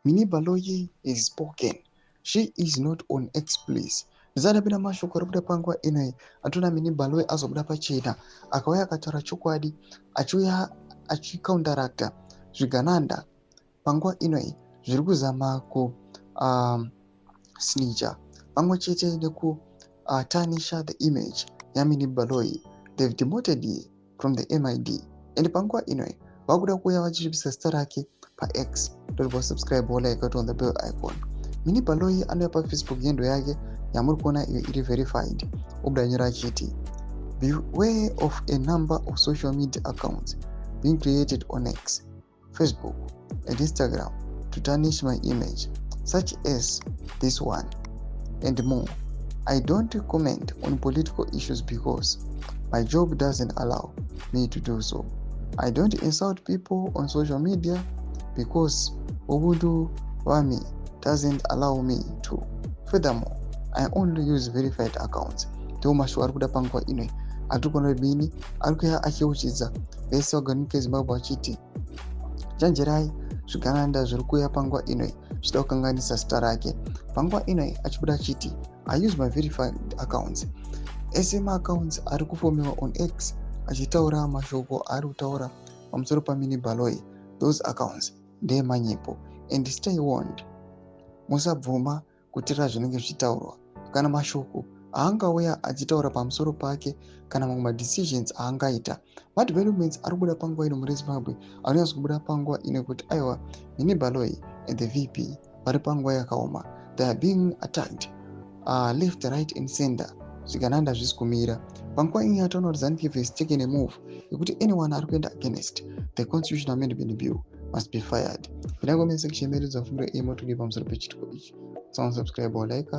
Minnie Baloyi has spoken. She is not on X, please. Ndisati mashoko ari kuda panguva ino, atona Minnie Baloyi azobuda pachena, akauya akataura chokwadi, achiuya achicounteracta zvigananda panguva ino zviri kuzama ku snitcha pamwe chete nekutarnisha the image yaMinnie Baloyi. They've demoted her from the MID and panguva ino vakuda kuuya vachisvibisa zita rake paX. Don't subscribe or like on the bell icon. Minnie Baloyi anouya paFacebook yendo yake yamuri kuona iyo iri verified, obuda nyora achiti, "Beware of a number of social media accounts being created on X, Facebook and Instagram to tarnish my image, such as this one and more. I don't comment on political issues because my job doesn't allow me to do so. I don't insult people on social media because ubuntu wami doesn't allow me to. Furthermore, I only use verified accounts." Ndiwo mashoko ari kuda panguva ino atiri kuona. Minnie ari kuya achiyeuchidza vese vagari munyika yeZimbabwe achiti chenjerai zvigananda zviri kuuya panguva ino zvichida kukanganisa zita rake. Panguva ino achibuda achiti, "I use my verified accounts." Ese maaccounts ari kufomiwa on X achitaura mashoko aari kutaura pamusoro paMinnie Baloyi, those accounts ndeemanyepo and stay warned. Musabvuma kuteerera zvinenge zvichitaurwa kana mashoko aangauya achitaura pamusoro pake kana mamwe madecisions aangaita. Madevelopments ari kubuda panguva ino muri Zimbabwe anonyatso kubuda panguva ino kuti aiwa, Minnie Baloyi and the VP vari panguva yakaoma. They are being attacked left, right and center. Zvigananda zvisi kumira. Panguva ino yataona kuti ZANU PF has taken a move yekuti anyone ari kuenda against the Constitution Amendment Bill must be fired. Pinda comment section medu, dzafungiro emotoki pamusoro pechitiko ichi. Subscribe or like.